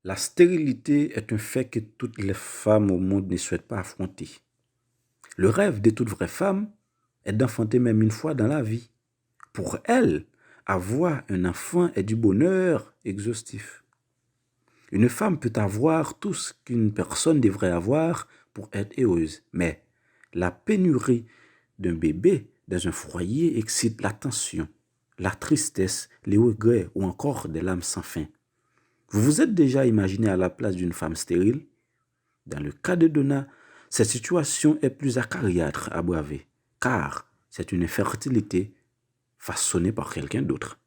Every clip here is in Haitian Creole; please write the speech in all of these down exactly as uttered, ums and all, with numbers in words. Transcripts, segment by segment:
La stérilité est un fait que toutes les femmes au monde ne souhaitent pas affronter. Le rêve de toute vraie femme est d'enfanter même une fois dans la vie. Pour elle, avoir un enfant est du bonheur exhaustif. Une femme peut avoir tout ce qu'une personne devrait avoir pour être heureuse, mais la pénurie d'un bébé dans un foyer excite la tension, la tristesse, les regrets ou encore des larmes sans fin. Vous vous êtes déjà imaginé à la place d'une femme stérile? Dans le cas de Donna, cette situation est plus acariâtre à braver, car c'est une infertilité façonnée par quelqu'un d'autre.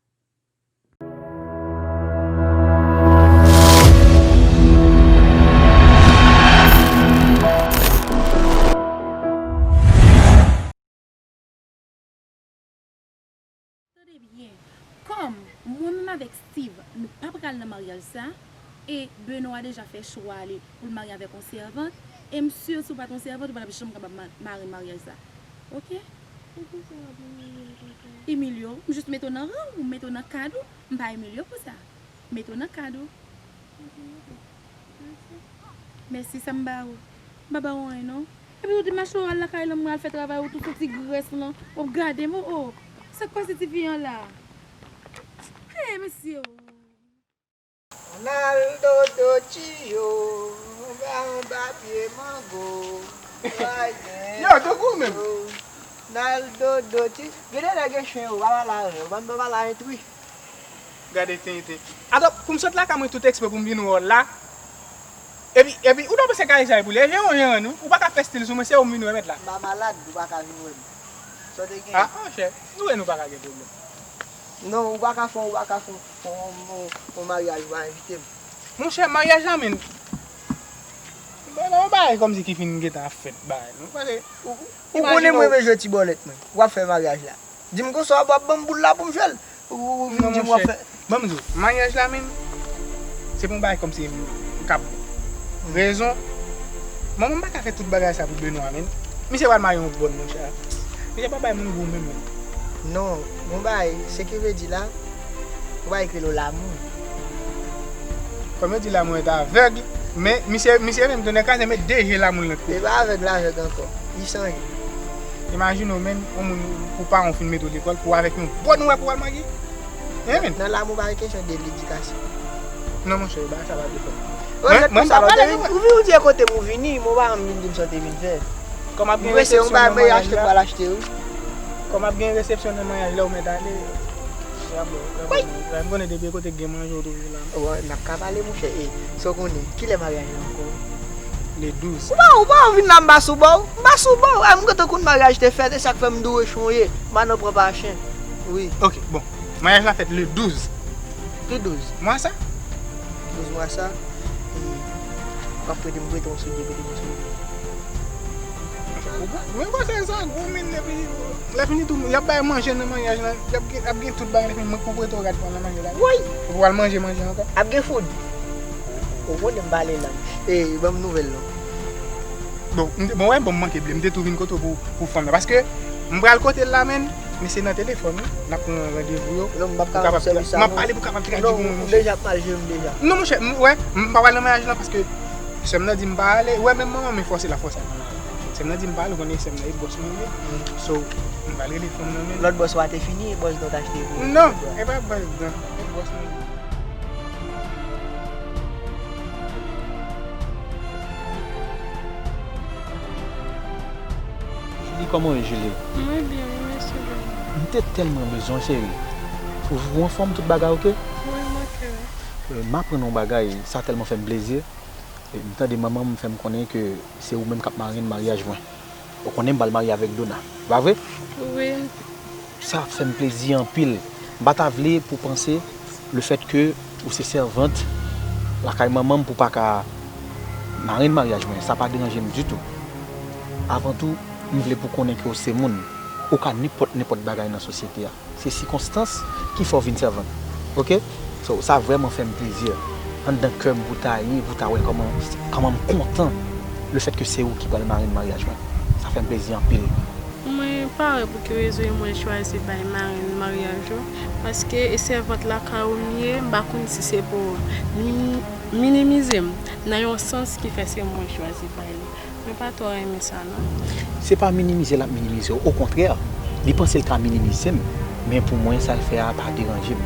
Tande byen, kòm mwen menm avèk Steve, nou pa pral nan maryaj sa, e Benoît deja fè chwa li pou l marye avèk yon sèvant, e m si si w pa t yon sèvant, ou pa t ap janm kapab ma- marenn maryaj sa. Oke? Poukisa w ap imilye l konsa? Imilye w? M jis mete w nan rang ou, m mete w nan kad ou, m pa imilye w pou sa. M mete w nan kad ou. Mèsi, sa m ba ou? M pa ba ou anyen, non. Epi ou te mache, ou al lakay lan, mwen al fè travay, ou tou soti grès lan. W ap gade m, o, o. Sa k pase tifi an la? Hey, mesye, o. Naldo Dotio, ba anba pye mango. Yo, tankou ou menm. Naldo Doti. Gen de nèg gen chen yo, pa pale avè yo. Ban m pa pale a entri. Gade tenten. Atò, pou m sot lakay mwen tout eksprè pou m vin wè w la. Epi, epi, ou ta panse kay sa e pou li. E jeran, jeran nou. Ou pa ka fè stil sou mwen, se ou m vin wè mèt la. M pa malad, ou pa ka vin wè m. Sa w te gen? Ah, monchè, nou e nou pa ka gen pwoblèm. Non, ou pa ka fè, ou pa ka fè, fè yon, yon, yon maryaj, ou pa envite m. Monchè, maryaj la, menn. Bon, nan yon bagay kòmsi ki fin gentan ap fèt, bagay. Nou pale. Ou, ou konnen mwen renmen jwe ti bòlèt mwen. W ap fè maryaj la. Di m konsa w ap ban m boul la pou m fè l. Ou, ou vin di m w ap fè. Ban m di w, maryaj la menm, se pa yon bagay kòmsi m k ap. Rezon, manman m pa ka fè tout bagay sa pou Benoit menm. Misye pral marye yon bòn, monchè. Misye pa bay moun gou menm, menm. Non, yon bagay, se ki vle di la, yon bagay ki rele lanmou. Kòm yo di lanmou est aveugle, men misye, misye menm tounen kraze, met de je lanmou l nan tèt. E pa avèg l avèg ankò. Li chanje. Imajine w menm, yon moun pou paran w fin mete w lekòl, pou w avèk yon bòn wè pou w al marye. Hein, menn? Nan lanmou pa gen kesyon de ledikasyon. Non, monchè, bagay sa pa de fòt. Mwen, mwen pa pale. Ou vin, ou di e kote m ou vini, mwen pa vin di m sa w te vin fè. Kòm ap gen resepsyon nan maryaj la. Kòm ap gen resepsyon nan maryaj la, ou mèt ale. Wi. M konnen depi kote k gen manje, ou toujou la. Wè, n ap ka pale, monchè. E, sa w konnen, kilè maryaj la ankò? Le douz. Ou pa, ou pa vin la, m pa sou bò w. M pa sou bò w. A, m gentan konn maryaj te fèt, e sa k fè m dwe chonje. M pa nan pran pa chen. Wi. Ok, bon. Maryaj la fèt le douz. Ki douz? Mwa sa. Douz mwa sa. E, w ap prete m, prete yon soulye, prete m yon soulye. Mwen panse sa gwo, menn, epi lè fini tou, y ap bay manje nan maryaj la, y ap gen, ap gen tout bagay, lè fini, mwen pou prete w rad pou al nan manje la. Woy! Ou pral manje, manje ankò. Ap gen food. Ou konnen m pale lang. E, ban m nouvèl non. Bon, m te, bon, wè, bon, m manke bliye. M te tou vin kote w pou, pou fanm nan. Paske m pral kote l la, menn, men se nan telefòn, wi. N ap pran randevou yo. Non, m p ap ka rann sèvis sa non. M ap pale pou kapab tradi pou mwen, monchè. Non, ou deja ap mal jere m deja. Non, monchè, m, wè, m pa pral nan maryaj lan paske sè m nan di m pa ale. Wè, menm manman m fòse la fòse al nan maryaj. Sè m nan di m pa ale, ou konnen sè m nan e bòs mwen ye. So, m pral rele fanm nan, menn. Lòt bòs ou a te fini, e bòs dan w t achte pou li. Non, e pa bòs dan, e bòs mwen ye. Julie, kòman w ye, Julie? Mwen byen, wi, mèsi Bondye. M te tèlman bezwen w, cheri. Ou, ou anfòm, tout bagay oke? Wi, m oke, wi. Euh, m aprann yon bagay, sa tèlman fè m plezi. E m tande manman m fè m konnen ke se ou menm k ap marenn maryaj mwen. Ou konnen m pral marye avèk Dona, pa vre? Wi. Sa ap fè m plezi anpil. M pa ta vle pou w panse lefètke ou se sèvant lakay manman m pou w pa ka marenn maryaj mwen. Sa pa deranje m ditou. Avan tou, m vle pou w konnen ke w se moun. Ou ka nenpòt, nenpòt bagay nan sosyete a. Se sikonstans ki fè w vin sèvant. Oke? So, sa vrèman fè m plezi. Anndan kè m pou ta ye, pou ta wè kòman, kòman m kontan lefètke se ou ki pral marenn maryaj mwen. Sa fè m plezi anpil. Mwen pa wè pou ki rezon yo mwen chwazi bay marenn maryaj ou. Paske e sèvant lakay ou m ye, m pa konn si se pou ni Minimize m nan yon sans ki fè se mwen chwazi bay li. Mwen pa twò renmen sa non. Se pa minimize l ap minimize w, okontrè, li panse l ka minimize m, men pou mwen sa l fè a pa deranje m,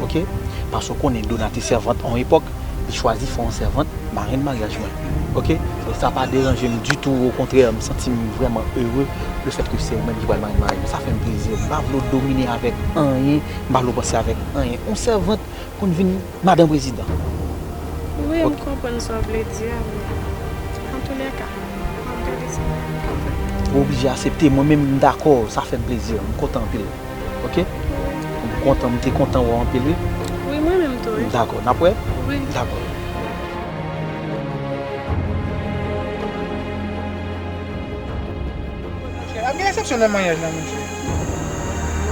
oke? Paske w konnen Dona te sèvant yon epòk, li chwazi fè yon sèvant marenn maryaj mwen, oke? Sa pa deranje m ditou, okontrè, m santi m vrèman ere lefètke se ou menm ki pral marenn maryaj mwen. Sa fè m plezi, m pa vle w domine avèk anyen, m pa vle w panse avèk anyen. Yon sèvant konn vin madan prezidan. Wi, m konprann sa w vle di a, men antoulèka, m ap gade sa m kapab fè. Ou oblije aksepte, mwen menm m dakò, sa fè m plezi, m kontan anpil. Oke? M kontan, m te kontan wè w anpil, wi. Wi, mwen menm tou, wi. Dakò, n ap wè? Wi. Dakò. Ap gen resepsyon nan maryaj la, monchè.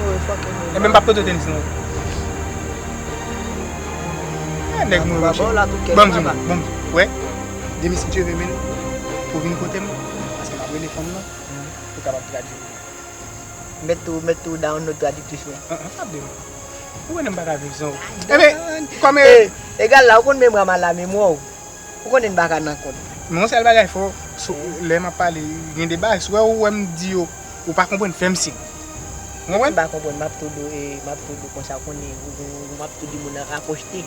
Wi, fòk gen. Ebyen, m p ap pote tenis non. Eh, nèg mwen, monchè. Ban m di w, ban m di w. Wè, demen si Dye vle, men pou vin kote m, paske m ap rele fanm nan, pou kapab tradui. Mèt tou, mèt tou download tradiktris mwen. An, an, ap de m. Ou konnen m pa ka viv san ou. Ebyen, kòm e. Egal la, ou konn menm ramal la, menm wè w. Ou konnen m pa ka nan kont. Men yon sèl bagay fò, sou, lè m ap pale, gen de bagay, si w wè, ou wè m di yo, ou pa konprann, fè m siy. Ou konprann? M pa konprann, m ap tou do, e, m ap tou do konsa, ou konnen, ou, ou, ou, m ap tou di moun nan rapwochte,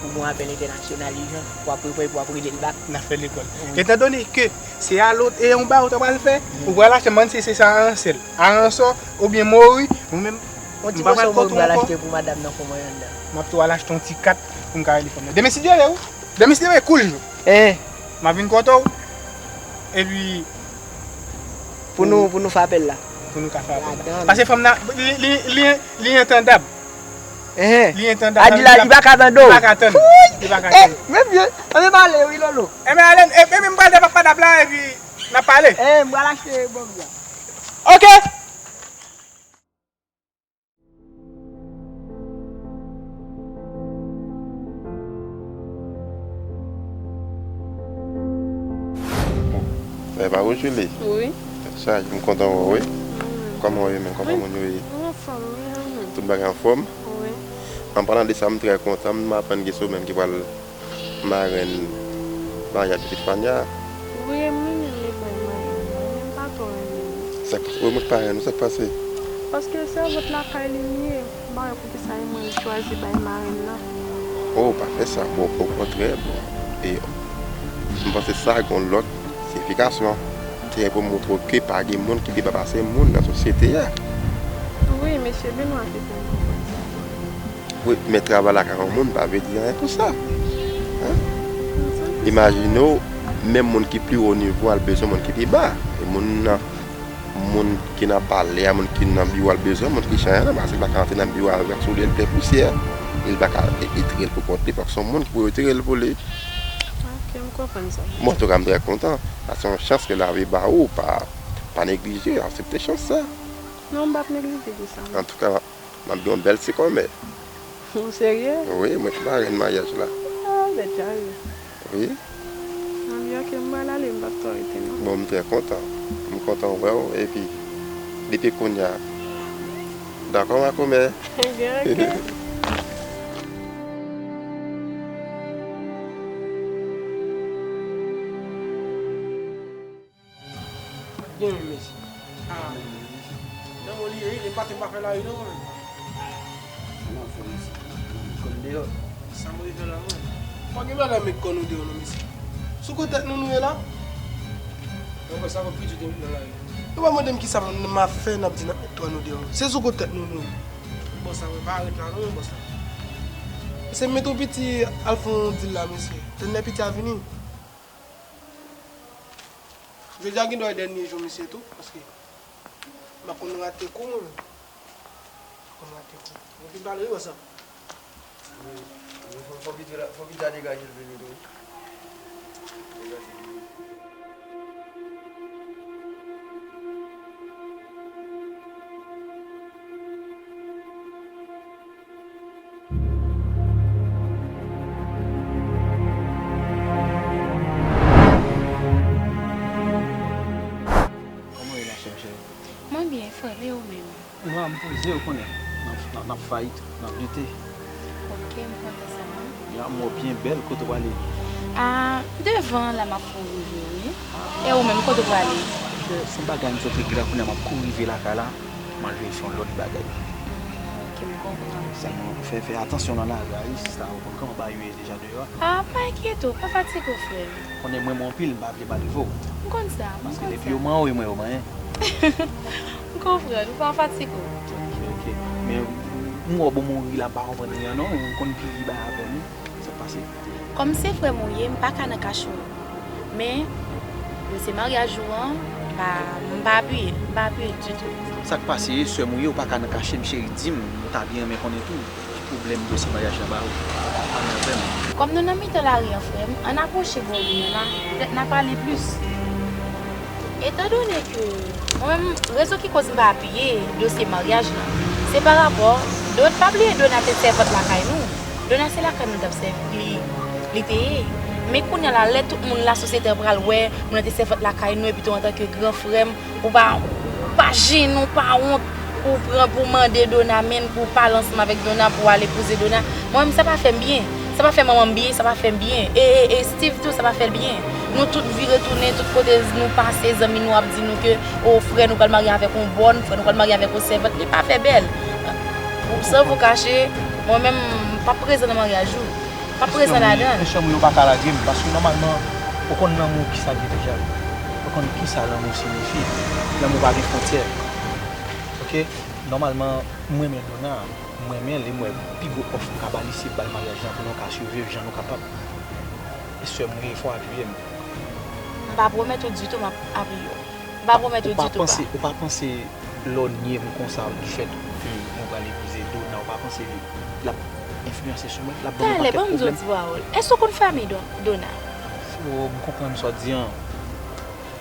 ou gon apèl entènasyonal ijan, pou w ap repran, pou w ap rele l bak. N ap fè lekòl. Wi. Etandone ke se alò, e yon bagay ou ta pral fè, ou pral achte, m pa konn si se sa aransèl, aransò, oubyen mori, ou menm, m pa pral kote w ankò. Yon ti moso mori m pral achte pou madanm nan, pou mwen anndan. M ap tou al achte yon ti kat pou m ka rele fanm nan. Demen si Dye vle, wi. Demen si te vle, koul jou. Eh. M ap vin kote w. Epi. Pou nou, pou nou fè apèl la. Pou nou ka fè apèl la. Ladan. Paske fanm nan, li, li, li, li entandab. Eh. Li entandab. Adila, li pa ka tande w. Li pa ka tann. Li pa ka tann. Eh, men byen. Ann pale, wi, Lolo. Ebyen, ale, e, epi m pral devan padap la, epi n ap pale. Eh, m pral achte bòm la. Oke. Bon, sa e pa ou, Julie? Wi. Sa, m kontan wè w, wi. Kòman w ye menm? Kòman moun yo ye? Mwen anfòm, wi, mwen menm. Tout bagay anfòm? Wi. An palan de sa, m trè kontan, m aprann ke se ou menm ki pral marenn maryaj pitit Fania. Wi, e mwen menm li bay marenn mwen, men m pa twò renmen li. Sa k pase? Wi, mwen pa renmen, sa k pase? Paske sèvant lakay li m ye, m pa wè poukisa e mwen li chwazi bay marenn nan. Oh, pa fè sa, bon, okontrè, bon, e m panse sa gon lòt siyifikasyon. Se pou montre w ke pa gen moun ki pi ba pase moun nan sosyete a. Wi, mesye Benoit ki fè m konprann sa. Wi, men travay lakay yon moun pa vle di anyen pou sa. Hein? Imajine w, menm moun ki pi wo nivo a l bezwen moun ki pi ba. E moun nan, moun ki nan palè a, moun ki nan biwo a, l bezwen moun ki chan an, paske l pa ka antre nan biwo a avèk soulye l fè pousyè. E l pa ka e-, retire l pou kont li, fòk se yon moun ki pou retire l pou li. Ok, m konprann sa. Bon, antouka, m trè kontan. Sa se yon chans ke lavi ba ou, pa, pa neglije, aksepte chans sa. Non, m p ap neglije pou sa. Antouka, m ap gen yon bèl ti kòmè. Ou serye? Wi, mwen ki marenn maryaj la. Ah, bèt chanje. Wi. Anben, ok, m pral ale, m p ap twò rete non. Bon, m trè kontan. M kontan wè w, epi, depi kounye a. Dakò, makomè? Ebyen, ok. Gen menm, mesye. Ah. Nan mwen li ye, wi, li pa te pa fè lari non, mwen. Sa nan fè, mesye? Nan kòn deyò. Sa mwen fè la, mwen. Pa gen bagay met kòn nou deyò non, mesye. Sou kou tèt nou nou ye la? Mwen kwè sa va piti te met nan lari. Nou pa mande m kisa m ap fè, n ap di n ap met kòn nou deyò. Se sou kou tèt nou nou ye. Bòs la, mwen pa ret la non, bòs la. Mesye, m met yon piti al fè yon dil la, mesye. Tèt nèg piti a vini. Jodi a gen dwa dènye jou misye tou, paske m pa konn rate kou mwen menm. M pa konn rate kou. Mwen fin pale wi, bòs la. Wi, wi, fò, fò piti la, fò piti a degaje l vini tou. Degaje l vini. Kòman w ye, ma chère, chère? Mwen byen, frè m, e ou menm? Mwen, m poze, ou konnen. N ap, n ap, n ap fight, n ap lite. Ok, m konnen sa, wi. Ya, mò byen bèl, kote w prale? A, devan la m ap kouri vre wi. E ou menm, kote w prale? Se yon bagay m sot regle la, kounye a m ap kouri rive lakay la, m al veye fè yon lòt bagay. Ok, m konprann. Sèlman fè, fè atansyon nan lari a wi, sista, ou konn kòman bagay yo ye deja deyò a. A, pa enkyete w, pa fatige w, frè m. Konnen m renmen w anpil, m pa vle mal rive w. M konn sa, m Paske konn depi sa. yo manyen w, yo manyen w, yo manyen. M konprann, ou pa fatige w. Ok, ok. Men m wè w bon mouri la, m pa konprann li an non, ou konn pi ri bay avè m wi. Sa k pase? Kòm se frè m ou ye, m pa ka nan kache w. Men, dosye maryaj ou an, m pa, m pa apiye l, m pa apiye l ditou. Sa k pase, sè m ou ye, ou pa ka nan kache m, cheri, di m, ou ta byen renmen konnen tou. Ki pwoblèm dosye maryaj la ba ou? Pale avè m. Kòm nou nan mitan lari an, frè m, ann apwoche bò ri an la, petèt n a pale plis. Etandone ke mwen menm, rezon ki koz m pa apiye dosye maryaj lan, se parapò, Don, pa bliye Dona te sèvant lakay nou. Dona se lakay nou l t ap sèvi, li, li te ye. Men kounye a la, lè tout moun lasosyete an pral wè, moun nan te sèvant lakay nou, epi tou antanke gran frè m, ou pa, ou pa jennen, ou pa wont pou w pran, pou w mande Dona men, pou w pale ansanm avèk Dona, pou w al epouze Dona. Mwen menm, sa pa fè m byen. Sa pa fè manman m byen, sa pa fè m byen. E, e, e Steve tou, sa pa fè l byen. Nou tout vire tounen, tout kote nou pase, zanmi nou ap di nou ke, o, frè nou pral marye avèk yon bòn, frè nou pral marye avèk yon sèvant. Li pa fè bèl. San vou kache, mwen menm, m p ap prezan nan maryaj ou. M p ap prezan ladan l. Mesye, yo pa ka lage m, paske nòmalman, ou konn lanmou kisa l ye deja. Ou konn kisa lanmou siyifi. Lanmou pa gen fwontyè. Ok? Nòmalman, m renmen Dona, m renmen l, e m wè pi gwo òf m ka ba li se ba l maryaj lan pou nou ka siviv jan nou kapab. E sè m ou ye, fò w apiye m. M pa pwomèt ou ditou m ap apiye w. M pa pwomèt ou ditou pa. Ou pa panse lè w nye m konsa difèt ke mwen pral epouze Dona, ou pa panse li, l ap enfliyanse sou mwen, l ap ban mwen yon Talè, pakèt ban m di w pwoblèm? Ti Pawòl. Èske w konn fanmi Don-, Dona? O, m konprann sa w di an.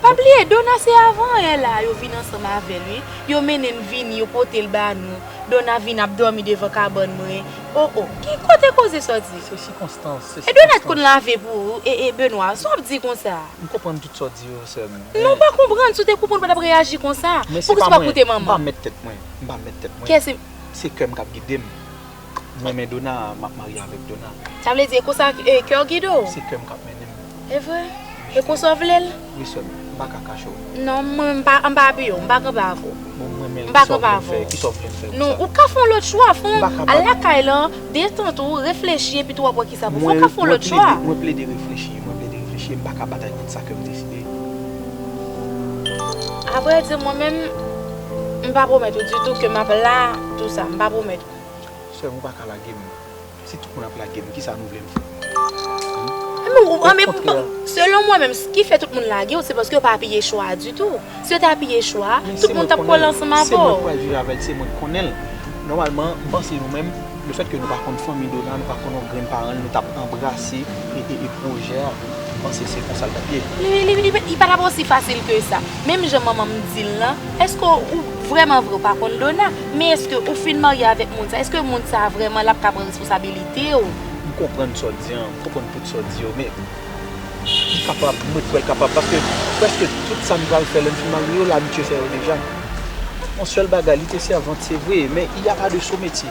Pa bliye, Dona se avan yè la yo vin ansanm avè l wi. Yo mennen l vini, yo pote l ba nou. Dona vin ap dòmi devan kabann mwen. O, o, ki kote koze sòti? Se sikonstans, se E Dona t konn sikonstans. Lave pou ou, e, e Benwa, sa w ap di konsa? M konprann tout sa w di yo, sè m. Non, ou pa konprann, si w te konprann, ou pa t ap reyaji konsa. Men se Poukisa pa w pa mwen, koute m pa manman? Mèt tèt mwen, m pa mèt tèt mwen. Kè se, Se kè m k ap gide m. M renmen Dona, m ap marye avèk Dona. Sa vle di, e konsa, e, kè w gide w? Se kè m k ap mennen m. E vre? E konsa w vle l? Wi, sè m, m pa ka kache w. Non, mwen, m pa, m pa apiye w, m pa kanpe avè w. Bon, m renmen l, M pa kisa w kanpe vle m avè fè, w. Kisa w vle m fè pou Non, sa? Ou ka fè yon lòt chwa, fè M pa yon, ka al bat- lakay lan, detant ou, reflechi, epi tou w ap wè kisa pou fè. Ou Mwen, ka fè yon mwen lòt chwa. Plede, mwen plede reflechi, mwen plede reflechi, m pa ka batay kont sa kè m deside. Avrèdi, mwen menm, m pa pwomèt ou ditou ke m ap la, tou sa, m pa pwomèt ou. Sè m, ou pa ka lage m. Si tout moun ap lage m, kisa nou vle m fè? Men ou, men, Okontrè. Selon mwen menm, s- ki fè tout moun lage w, se paske yo pa apiye chwa a ditou. Si yo te apiye chwa a, Men tout se moun mwen t ap k kole konnen l. ansanm avè Se mwen k w. pral viv avè l, se mwen k konnen l. Nòmalman, m panse nou menm, lefèt ke nou pa konn fanmi Dona, nou pa konn yon grenn paran l, nou t ap anbrase e, e, e pwojè a. M panse se konsa l t ap ye. Li, li, li, li pa t ap osi fasil ke sa. Menm jan manman m di l lan, èske ou vrèman vre ou pa konn Dona? Men èske ou fin marye avèk moun sa? Èske moun sa vrèman l ap ka pran responsabilite w? M konprann sa w di an, m konprann tout sa w di yo, men li kapab, mwen kwè l kapab, paske prèske tout sa m pral fè lè m fin marye yo, l abitye fè yo deja. Yon sèl bagay, li te sèvant, se vre, men il y a pas de sot métier.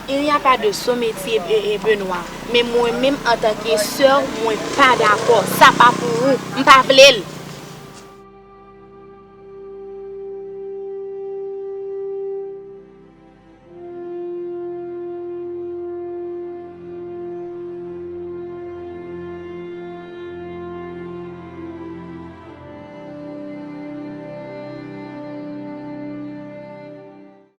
Il n'y a pas de sot métier, e, e, Benoît. Men mwen menm, antanke sè w, mwen pa dakò. Sa pa pou ou. M pa vle l.